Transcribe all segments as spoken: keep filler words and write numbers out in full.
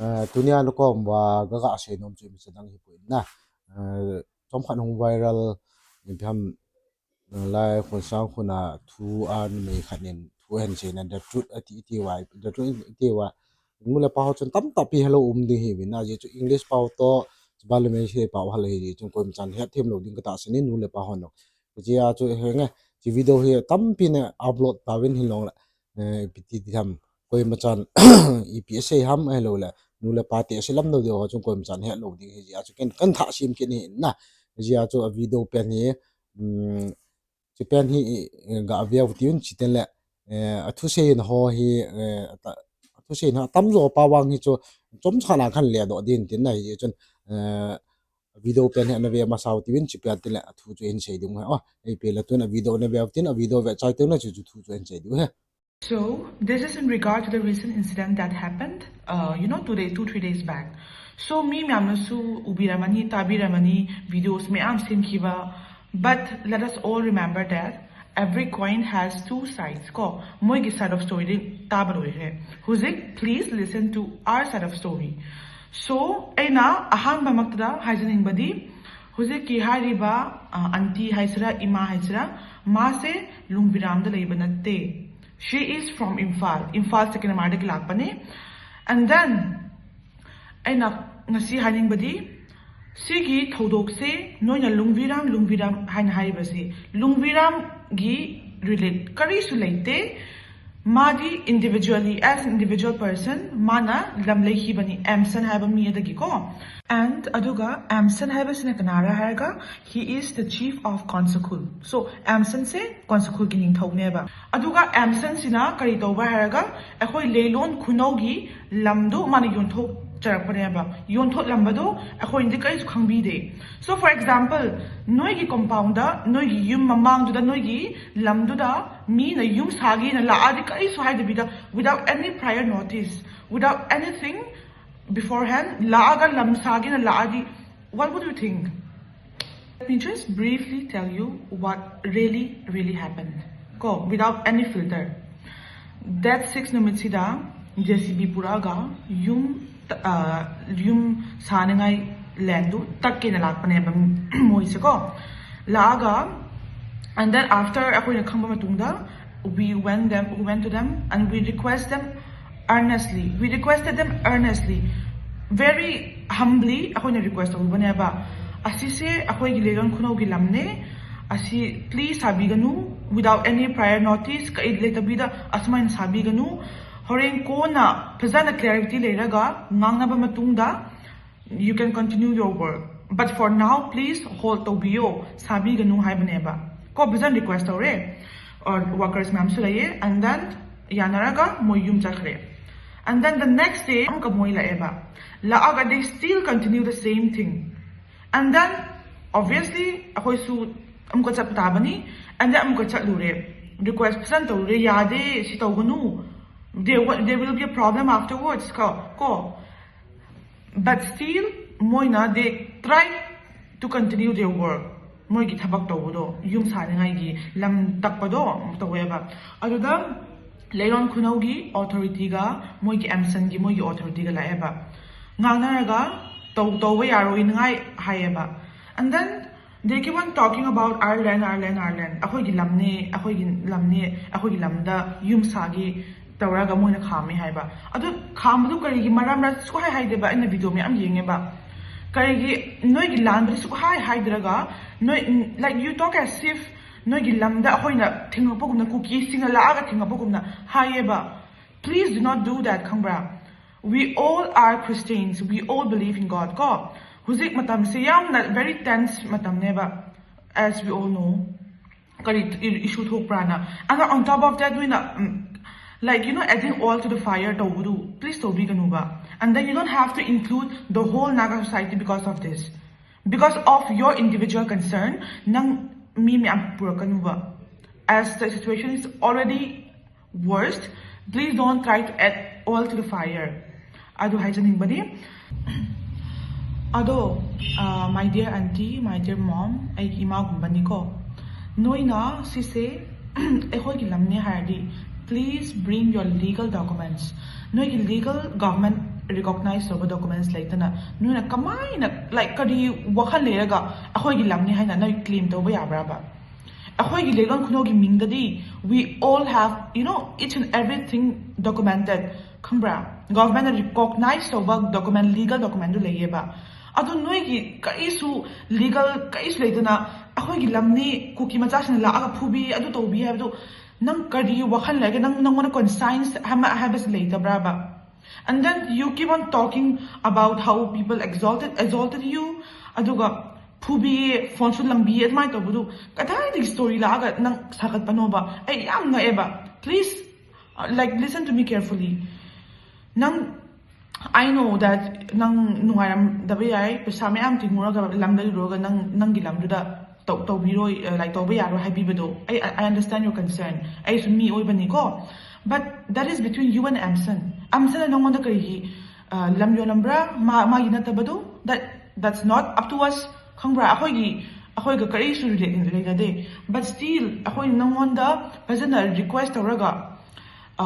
Eh, tunia na kom va ga ga sei nom chu mi sa dang hi pui na. Eh, chom khat hung viral, ni pham, eh, lai khun sang khun a thu a ni mei khat nin thu hen sei na the truth ati iti wa, the truth iti wa. Nu le pa ho chun tam ta pi hello um ding hi vin na, je chu English pau to, ba le mei sei pau hal hi, je chun koima chan het them lo ding ka ta sini nu le pa ho no. Je a chu he nge, chi video hi tam pi ne upload ta vin hin long la. Eh, ipi ti ti ham, koima chan, ipi sei ham, hello le, nu le pa te sei lam no deu ho chun koima chan het lo ding hi, je a chu ken kan tha sim kin hi na, je a chu a video pen hi, um, chi pen hi, eh, ga view ti un chi ten le, eh, a thu sei na ho hi, eh, ta, a thu sei na tam zo pa wang hi chu, chom sa na khan le do din tin na hi chun, eh, video pen hi na ve ma sau ti un chi pen tin le, a thu chu hin sei ding ha, oh, ei pe la tun a video na ve tin, a video ve chai te na chu chu thu chu hin sei ding ha. So, this is in regard to the recent incident that happened, uh, you know, two days, two, three days back. So, mi mayam na su ubiramani, tabiramani, videos mayam sem khiba. But let us all remember that every coin has two sides. Ko, moigi side of story din taba loi he. Huzik, please listen to our side of story. So, eina ahanba makta da haijaning badi. Huzikki hairiba, uh, aunty haisira, ima haisira, mase Lungviram da leiba natte. She is from Imphal. Imphal se Kinamarda kilakpane. And then, eina ngasi haining badi, sigi thoudok se, noina Lungviram, Lungviram haina haiba se. Lungviram gi relate karisu leite, madi individually, as an individual person, mana lam lei hi bani Amson haiba mi adagi ko. And aduga Amson haiba sina kanara haiga, he is the chief of Konsakhul. So, Amson se Konsakhul ki ningthou neba. Aduga Amson sina kari toba haiga, akhoi Leilon Khunougi lamdu mana yonthou charak paneba. Yonthou lambadu, akhoi indi karisu khangbi de. So, for example, noigi compound da, noigi yum mamang du da, noigi lamdu da, mi na yum sagi na la adi karisu haida bida, without any prior notice, without anything beforehand, la aga lam sagi na la adi, what would you think? Let me just briefly tell you what really, really happened. Ko, without any filter. That six numit sida, J C B puraga, yum, uh, yum sanangai lendu, tak kina lakpane ba moise ko. Laga, and then after akhoi na khangba matungda, we went them, we went to them and we request them earnestly. We requested them earnestly. Very humbly, akhoi na request tauba neba. Asise, akhoi gi Leilon Khunougi lamne. Asi, please sabi ganu, without any prior notice, ka id le tabida, asmain sabi ganu. Horen kona, phazana clarity leiraga, ngangnaba matungda, you can continue your work. But for now, please hold taubiyo, sabi ganu haiba neba. Ko phazan request taure, or workers ma'am sulaye, and then yanaraga moi yum chakre. And then the next day, amka moi la eba. La aga, they still continue the same thing. And then, obviously, akhoi su amka chat tabani, and then amka chat lure. Request phazan taure, yade, si tauganu. There, wa- there will be a problem afterwards, ko, ko. But still, moina, they try to continue their work. Moigi thabak taudo, yum saningai gi lam takpado, taueba. Aduda, Leilon Khunougi authority ga, moigi Amson gi, moigi authority ga laeba. Ngangnaraga, tau, tauba yaroi ngai, haieba. And then, they keep on talking about our land, our land, our land. Akhoi gi lamne, akhoi gi lamne, akhoi gi lamda, yum sagi, tauraga moina khami haiba. Adu khambadu karigi maramra sukhai haideba, ina video mayam yengeba. Karigi, noigi land badu sukhai haidraga, noi, like, you talk as if, noigi lamda, akhoi na, thingapagumna, Kuki singna la aga thingapagumna, haieba. Please do not do that, khangbra. We all are Christians. We all believe in God. Ko, huzik matam se yamna very tense matam neba, as we all know. Kari i- issue thok prana. And on top of that, we na, mm, like, you know, adding oil to the fire, taudu. Please, taubi ganuba. And then you don't have to include the whole Naga society because of this. Because of your individual concern, nang mi mayam pura kanuba. As the situation is already worst, please don't try to add oil to the fire. Adu haijaning bani. Ado, uh, my dear auntie, my dear mom, aiki ima gumbani ko. Noina, sise, ekhoi ki lamne haidi. Please bring your legal documents. Noigi legal government recognize ꯇꯧꯕ documents ꯂꯩꯇꯅ ꯅꯣꯏꯅ ꯀꯃꯥꯏꯅ, like, ꯀꯔꯤ ꯋꯥꯈꯜ ꯂꯩꯔꯒ ꯑꯩꯈꯣꯏꯒꯤ ꯂꯝꯅꯤ ꯍꯥꯏꯅ ꯅꯣꯏ claim ꯇꯧꯕ ꯌꯥꯕ꯭ꯔꯥꯕ? ꯑꯩꯈꯣꯏꯒꯤ ꯂꯩꯉꯥꯛ ꯈꯨꯅꯧꯒꯤ ꯃꯤꯡꯗꯗꯤ we all have, you know, each and everything documented, ꯈꯪꯕ꯭ꯔꯥ? Government ꯅ recognize ꯇꯧꯕ document, legal document ꯗꯨ ꯂꯩꯌꯦꯕ꯫ ꯑꯗꯨ ꯅꯣꯏꯒꯤ ꯀꯔꯤꯁꯨ legal ꯀꯔꯤꯁꯨ ꯂꯩꯇꯅ ꯑꯩꯈꯣꯏꯒꯤ ꯂꯝꯅꯤ, ꯀꯨꯀꯤ ꯃꯆꯥꯁꯤꯡꯅ ꯂꯥꯛꯑꯒ ꯐꯨꯕꯤ, ꯑꯗꯨ ꯇꯧꯕꯤ ꯍꯥꯏꯕꯗꯨ ꯅꯪ ꯀꯔꯤ ꯋꯥꯈꯜ ꯂꯩꯒꯦ? ꯅꯪ, ꯅꯪꯉꯣꯟꯗ conscience ꯑꯃ ꯍꯥꯏꯕꯁꯤ ꯂꯩꯇꯕ꯭ꯔꯥꯕ? And then you keep on talking about how people exalted, exalted you, ꯑꯗꯨꯒ ꯐꯨꯕꯤꯌꯦ, phone ꯁꯨ ꯂꯪꯕꯤꯌꯦ, ꯑꯗꯨꯃꯥꯏꯅ ꯇꯧꯕꯗꯨ ꯀꯗꯥꯏꯗꯒꯤ story ꯂꯥꯛꯑꯒ ꯅꯪ ꯁꯥꯒꯠꯄꯅꯣꯕ? ꯑꯩ ꯌꯥꯝ ꯉꯛꯑꯦꯕ꯫ Please, uh, like, listen to me carefully. ꯅꯪ, I know that ꯅꯪ ꯅꯨꯡꯉꯥꯏꯔꯝꯗꯕ ꯌꯥꯏ, ꯄꯩꯁꯥ ꯃꯌꯥꯝ ꯇꯤꯡꯉꯨꯔꯒ ꯂꯝꯗ ꯂꯨꯔꯒ ꯅꯪ, ꯅꯪꯒꯤ ꯂꯝꯗꯨꯗ ꯇꯧ-, ꯇꯧꯕꯤꯔꯣꯏ, uh, like, ꯇꯧꯕ ꯌꯥꯔꯣꯏ ꯍꯥꯏꯕꯤꯕꯗꯣ, I, I, I understand your concern. ꯑꯩꯁꯨ ꯃꯤ ꯑꯣꯏꯕꯅꯤꯀꯣ, but that is between you and ꯑꯦꯝꯁꯟ꯫ ꯑꯦꯝꯁꯟꯅ ꯅꯪꯉꯣꯟꯗ ꯀꯔꯤꯒꯤ, uh, ꯂꯝ ꯌꯣꯜꯂꯝꯕ꯭ꯔꯥ? ꯃꯥ, ꯃꯥꯒꯤ ꯅꯠꯇꯕꯗꯨ? That, that's not up to us. ꯈꯪꯕ꯭ꯔꯥ? ꯑꯩꯈꯣꯏꯒꯤ, ꯑꯩꯈꯣꯏꯒ ꯀꯔꯤꯁꯨ relate ꯂꯩꯅꯗꯦ, but still ꯑꯩꯈꯣꯏꯅ ꯅꯪꯉꯣꯟꯗ ꯐꯖꯅ request ꯇꯧꯔꯒ, ꯑ,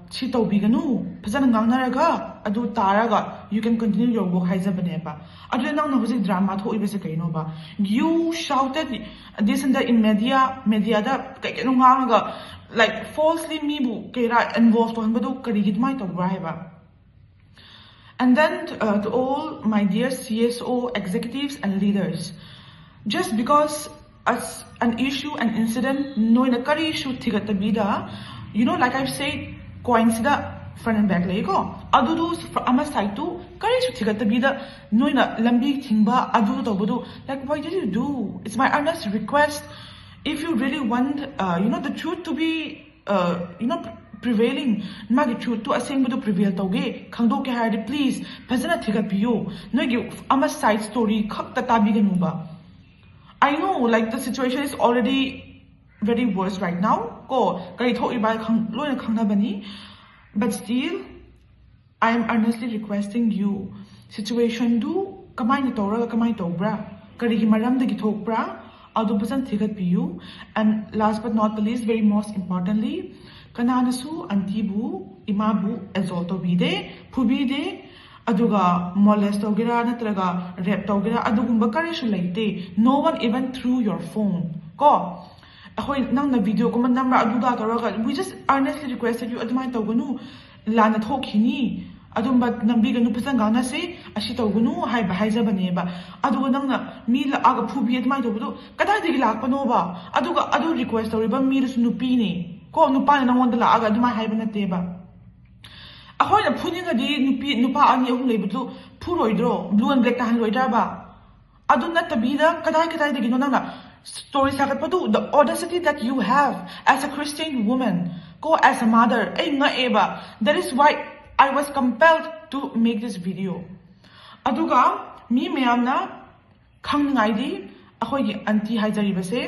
ꯁꯤ ꯇꯧꯕꯤꯒꯅꯨ, ꯐꯖꯅ ꯉꯥꯡꯅꯔꯒ ꯑꯗꯨ ꯇꯥꯔꯒ you can continue your work ꯍꯥꯏꯖꯕꯅꯦꯕ꯫ ꯑꯗꯨꯗ ꯅꯪꯅ ꯍꯧꯖꯤꯛ drama ꯊꯣꯛꯏꯕꯁꯦ ꯀꯩꯅꯣꯕ? You shouted this and that in media, media ꯗ ꯀꯩ ꯀꯩꯅꯣ ꯉꯥꯡꯉꯒ, like, falsely ꯃꯤꯕꯨ ꯀꯩꯔꯥ involve ꯇꯧꯍꯟꯕꯗꯨ ꯀꯔꯤꯒꯤ ꯑꯗꯨꯃꯥꯏꯅ ꯇꯧꯕ꯭ꯔꯥ ꯍꯥꯏꯕ? And then, uh, to all my dear C S O executives and leaders, just because as an issue, an incident, ꯅꯣꯏꯅ ꯀꯔꯤꯁꯨ ꯊꯤꯒꯠꯇꯕꯤꯗ, you know, like I've said, coin ꯁꯤꯗ front and back ꯂꯩꯀꯣ, ꯑꯗꯨꯗꯨ ꯐ-, ꯑꯃ side ꯇꯨ ꯀꯔꯤꯁꯨ ꯊꯤꯒꯠꯇꯕꯤꯗ ꯅꯣꯏꯅ ꯂꯝꯕꯤ ꯊꯤꯡꯕ ꯑꯗꯨ ꯇꯧꯕꯗꯨ, like, why did you do? It's my earnest request. If you really want, uh, you know, the truth to be, uh, you know, prevailing, ꯃꯥꯒꯤ truth ꯇꯨ ꯑꯁꯦꯡꯕꯗꯨ prevail ꯇꯧꯒꯦ, ꯈꯪꯗꯣꯛꯀꯦ ꯍꯥꯏꯔꯗꯤ please ꯐꯖꯅ ꯊꯤꯒꯠꯄꯤꯌꯨ꯫ ꯅꯣꯏꯒꯤ ꯑꯃ side story ꯈꯛꯇ ꯇꯥꯕꯤꯒꯅꯨꯕ꯫ I know, like, the situation is already very worse right now. ꯀꯣ, ꯀꯔꯤ ꯊꯣꯛꯏꯕ ꯈꯪ-, ꯂꯣꯏꯅ ꯈꯪꯅꯕꯅꯤ꯫ But still, I am earnestly requesting you, situation ꯗꯨ ꯀꯃꯥꯏꯅ ꯇꯧꯔꯒ ꯀꯃꯥꯏꯅ ꯇꯧꯕ꯭ꯔꯥ? ꯀꯔꯤꯒꯤ ꯃꯔꯝꯗꯒꯤ ꯊꯣꯛꯄ꯭ꯔꯥ? ꯑꯗꯨ ꯐꯖꯅ ꯊꯤꯒꯠꯄꯤꯌꯨ꯫ And last but not the least, very most importantly, ꯀꯅꯥꯅꯁꯨ aunty ꯕꯨ, ꯏꯃꯥꯕꯨ assault ꯇꯧꯕꯤꯗꯦ, ꯐꯨꯕꯤꯗꯦ, ꯑꯗꯨꯒ molest ꯇꯧꯒꯦꯔꯥ ꯅꯠꯇ꯭ꯔꯒ rape ꯇꯧꯒꯦꯔꯥ ꯑꯗꯨꯒꯨꯝꯕ ꯀꯔꯤꯁꯨ ꯂꯩꯇꯦ꯫ No one even threw your phone. ꯀꯣ, ꯑꯩꯈꯣꯏ ꯅꯪꯅ video ꯒꯨꯝꯕ ꯅꯝꯕ꯭ꯔꯥ ꯑꯗꯨꯗ ꯇꯧꯔꯒ, we just earnestly requested you, ꯑꯗꯨꯃꯥꯏꯅ ꯇꯧꯒꯅꯨ, ꯂꯥꯟꯅ ꯊꯣꯛꯈꯤꯅꯤ, ꯑꯗꯨꯝꯕ ꯅꯝꯕꯤꯒꯅꯨ, ꯐꯖꯅ ꯉꯥꯡꯅꯁꯤ, ꯑꯁꯤ ꯇꯧꯒꯅꯨ ꯍꯥꯏꯕ ꯍꯥꯏꯖꯕꯅꯦꯕ꯫ ꯑꯗꯨꯒ ꯅꯪꯅ ꯃꯤ ꯂꯥꯛꯑꯒ ꯐꯨꯕꯤ ꯑꯗꯨꯃꯥꯏꯅ ꯇꯧꯕꯗꯣ ꯀꯗꯥꯏꯗꯒꯤ ꯂꯥꯛꯄꯅꯣꯕ? ꯑꯗꯨꯒ ꯑꯗꯨ request ꯇꯧꯔꯤꯕ ꯃꯤꯗꯨꯁꯨ ꯅꯨꯄꯤꯅꯦ ꯀꯣ, ꯅꯨꯄꯥꯅ ꯅꯪꯉꯣꯟꯗ ꯂꯥꯛꯑꯒ ꯑꯗꯨꯃꯥꯏꯅ ꯍꯥꯏꯕ ꯅꯠꯇꯦꯕ꯫ ꯑꯩꯈꯣꯏꯅ ꯐꯨꯅꯤꯡꯉꯗꯤ ꯅꯨꯄꯤ, ꯅꯨꯄꯥ ꯑꯅꯤ ꯑꯍꯨꯝ ꯂꯩꯕꯗꯨ ꯐꯨꯔꯣꯏꯗ꯭ꯔꯣ? Blue and black ꯇꯥꯍꯜꯂꯣꯏꯗ꯭ꯔꯕ? ꯑꯗꯨ ꯅꯠꯇꯕꯤꯗ ꯀꯗꯥꯏ ꯀꯗꯥꯏꯗꯒꯤꯅꯣ ꯅꯪꯅ story ꯁꯥꯒꯠꯄꯗꯨ? The audacity that you have as a Christian woman, ꯀꯣ, as a mother, ꯑꯩ ꯉꯛꯑꯦꯕ꯫ That is why I was compelled to make this video. ꯑꯗꯨꯒ ꯃꯤ ꯃꯌꯥꯝꯅ ꯈꯪꯅꯤꯡꯉꯥꯏꯗꯤ ꯑꯩꯈꯣꯏꯒꯤ aunty ꯍꯥꯏꯖꯔꯤꯕꯁꯦ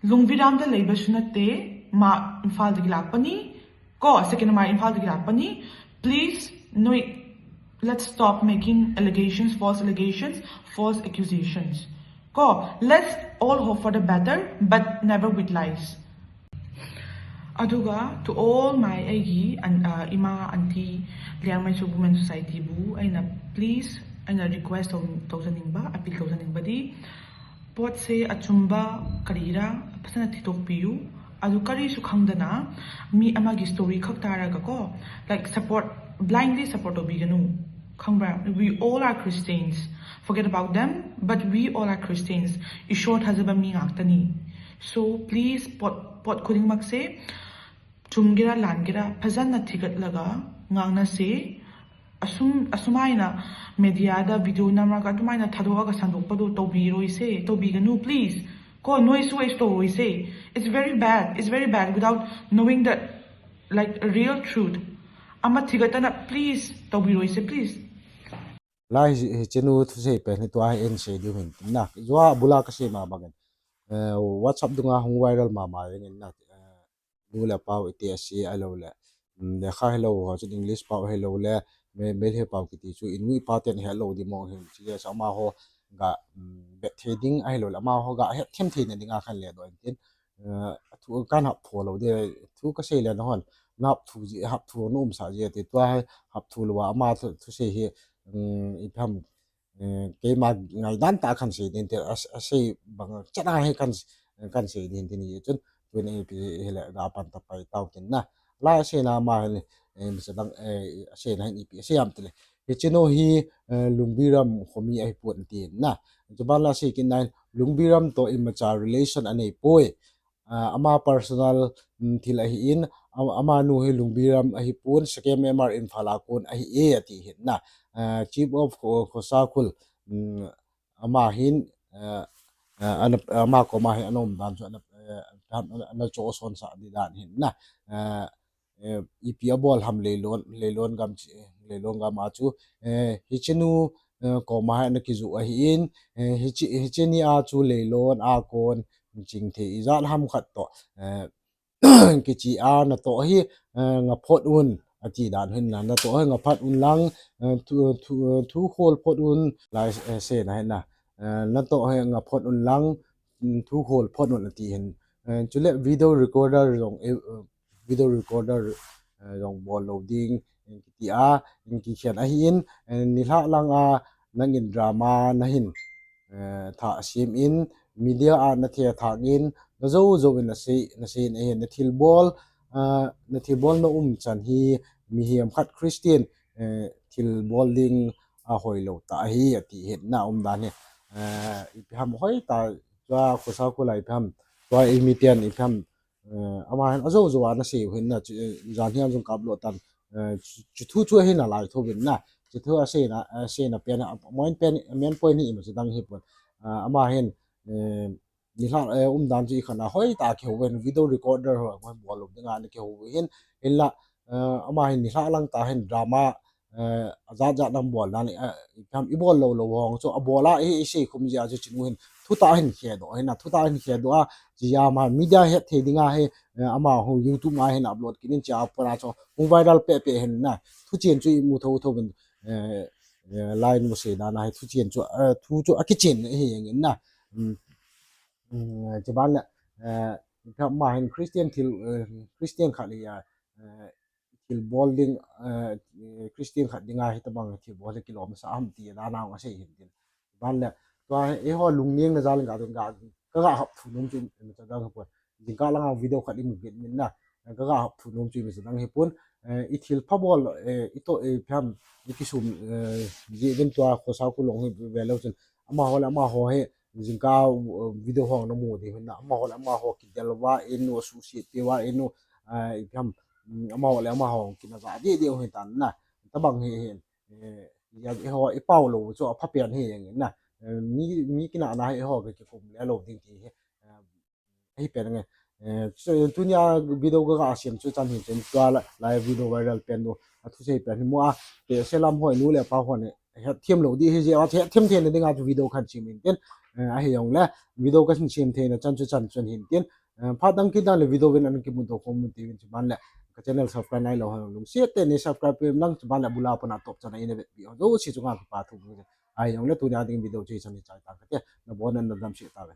ꯂꯨꯡꯕꯤꯔꯥꯝꯗ ꯂꯩꯕꯁꯨ ꯅꯠꯇꯦ, ꯃꯥ ꯏꯝꯐꯥꯜꯗꯒꯤ ꯂꯥꯛꯄꯅꯤ꯫ ꯀꯣ, second ꯃꯥ ꯏꯝꯐꯥꯜꯗꯒꯤ ꯂꯥꯛꯄꯅꯤ꯫ Please, ꯅꯣꯏ, let's stop making allegations, false allegations, false accusations. ꯀꯣ, let's all hope for the better, but never with lies. ꯑꯗꯨꯒ to all my, ꯑꯩꯒꯤ ꯑꯟ-, ꯑ, ꯏꯃꯥ, aunty, ꯂꯤꯌꯥꯡꯃꯩꯁꯨ Women Society ꯕꯨ ꯑꯩꯅ please, ꯑꯩꯅ request ꯇꯧ-, ꯇꯧꯖꯅꯤꯡꯕ, appeal ꯇꯧꯖꯅꯤꯡꯕꯗꯤ, ꯄꯣꯠꯁꯦ ꯑꯆꯨꯝꯕ ꯀꯔꯤꯔꯥ ꯐꯖꯅ ꯊꯤꯗꯣꯛꯄꯤꯌꯨ꯫ ꯑꯗꯨ ꯀꯔꯤꯁꯨ ꯈꯪꯗꯅ ꯃꯤ ꯑꯃꯒꯤ story ꯈꯛ ꯇꯥꯔꯒ ꯀꯣ, like, support, blindly support ꯇꯧꯕꯤꯒꯅꯨ꯫ ꯈꯪꯕ꯭ꯔꯥ? We all are Christians. Forget about them, but we all are Christians. ꯏꯁꯣꯔ ꯊꯥꯖꯕ ꯃꯤ ꯉꯥꯛꯇꯅꯤ꯫ So please, ꯄꯣꯠ, ꯄꯣꯠ ꯈꯨꯗꯤꯡꯃꯛꯁꯦ ꯆꯨꯝꯒꯦꯔꯥ ꯂꯥꯟꯒꯦꯔꯥ ꯐꯖꯅ ꯊꯤꯒꯠꯂꯒ ꯉꯥꯡꯅꯁꯦ꯫ ꯑꯁꯨꯝ, ꯑꯁꯨꯃꯥꯏꯅ media ꯗ video ꯅꯝꯔꯒ ꯑꯗꯨꯃꯥꯏꯅ ꯊꯥꯗꯣꯛꯑꯒ ꯁꯟꯗꯣꯛꯄꯗꯨ ꯇꯧꯕꯤꯔꯣꯏꯁꯦ, ꯇꯧꯕꯤꯒꯅꯨ, please. ꯀꯣ, ꯅꯣꯏꯁꯨ ꯑꯩꯁꯨ ꯇꯧꯔꯣꯏꯁꯦ꯫ It's very bad, it's very bad without knowing the, like, real truth. ꯑꯃ ꯊꯤꯒꯠꯇꯅ please ꯇꯧꯕꯤꯔꯣꯏꯁꯦ, please. Lai hi, hi chenu thusei pen hi tua hi en sei diu hin tin na. Jua bula kasei ma bangin. Eh, WhatsApp dunga hung viral mama jeng in na. Eh, nu le pau iti asi ahilou le, um, lekha helou ho chun English pau helou le, me, Meitei pau kiti chu inui pau ten helou di mong hin chi le sa amaho ga, um, bet thei ding ahilou le, amaho ga het them thei na ding a khan le do in tin. Eh, thu kan hap pho lou de, thu kasei le na hon. nahap thu ji, hap thu na umsa ji ati, tua hi hap thu lou a, ama thu, thusei hi, um, ipi ham, eh, keima ngaidan tah a kahin sei ding ti, a, asei bang chan a hi kahin, kahin sei ding ti ni chun, tun ipi hile ga pan ta pai tau tin na. Lai aseina ama hin, eh, mi sa dang, eh, aseina hin ipi asei ham tile. Hiche nu hi, eh, Lungbiram khomi ahipon tin na. Chuban la sei kit na hin, Lungbiram toh imacha relation anei poi. Ah, ama personal, mm, thil ahin, am-, amanu hi Lungbiram ahipon, Sakem M R Imphal a kon ahi e ati hin na. Ah, Chief of Kho-, Khosakhul, mm, ama hin, ah, ah, ana, ama koma hi ana um dan chu ana, eh, ana, ana chohsonsah di dan hin na. Ah, eh, ipi abol ham Leilon, Leilon gam chi, Leilon gam a chu, eh, hiche nu, eh, koma hi ana kijoh ahin, eh, hiche, hiche ni a chu Leilon a kon chingthei ijat ham khat toh, eh, kiche a natoh hi, eh, ngaphot un, ati dan hin na, natoh hi ngaphot un lang, eh, thu, thu, thu khol phot un, lai, eh, seina hin na, eh, natoh hi ngaphot un lang, mm, thu khol phot un ati hin. Eh, chule video recorder jong, eh, video recorder, eh, jong bol lou ding, eh, kiti a, eh, kikhen ahin, eh, nilhah lang a nangin drama nahin, eh, thah sem in, media a nathe thang in, najou jou in nasei, nasei in ahin, nathilbol, ah, nathilbol na um chan hi, mihem khat Christian, eh, thilbol ding ahoi lou tah ahi, ati hin na um dan hi. Eh, ipi ham hoi ta, tua Khosakhul a ipi ham, tua i miten ipi ham, eh, ama hin ajou jou a nasei u hin na, chu, eh, jan hin jong ka upload tan, eh, chu, chu thu chu ahin alai tho vin na, chu thu aseina, aseina pen, a main pen, main point hi ima chu dang hipon, ah, ama hin, eh, nilhah, eh, um dan chu ikhat na hoi ta kihou vin, video recorder ho, hoi bol lou ding a ana kihou hin, hinla, eh, ama hin nilhah lang ta hin drama, eh, ajat jat dang bol dan, eh, ipi ham ibol lou lou hong chu abol a, i, isei khum jia chu chinu hin, thutah hin khedoh hin na, thutah hin khedoh a, chia ama media hetthei ding a hi, eh, amaho YouTube ma hin upload kit in chia pora chu, hung viral peh peh hin na, thuchen chu imu tho tho vin, eh, eh, lai nu sei dan a hi thuchen chu, eh, thu chu akichen hi jeng in na. Um, um, chuban le, eh, ipi ham ama hin Christian thil, eh, Christian khat le a, eh, thilbol ding, eh, Christian khat dinga hitabang thilbol hi kilomsa ham ti dan a asei hin tin. Ban le, tua eiho lungneng na jal in ga, ga, ka ga hap thu nom chu, imacha dang hipon. Jingkah langa video khat imu kit in na, ka ga hap thu nom chu imacha dang hipon. Eh, ithilpha bol, eh, itoh, eh, ipi ham, ikisum, eh, jeh uvin tua Khosakhul long hi ve leu chun, amaho le amaho hi, jingkah, uh, video ho namu ding hin na, amaho le amaho kidel uva in u, asuhset peh uva in u, ah, ipi ham, mm, amaho le amaho kinaja deh deh u hitan na, tabang hi hin, eh, eiho ipao lou chu apha pen hi jeng in na, eh, mi, mi kinahna hi eiho ka kikum le lou ding ti hi, eh, ahi pen nge. Eh, chu tunia video ka ga sem chu chan hin chen tua la, lai video viral pen u, athusei pen hi mu a, tehse lam hoi nu le pa hon hetthem lou ding hi jeh a, hetthem theina dinga chu video kahin sem in tin, eh, ahi jong le, video kahin sem theina chan chu chan chun hin tin, eh, phat dang kit dan le video vin ana kimuto khom un ti vin chuban le, ka channel subscribe nailou ho lungset tah in nei subscribe peh lang chuban le bula pana top chan a ina vetpi ho jouse chunga kipa thu, ahi jong le tunia ding video chu hichan hi chai tang kate, nabon un nadam seh tauve.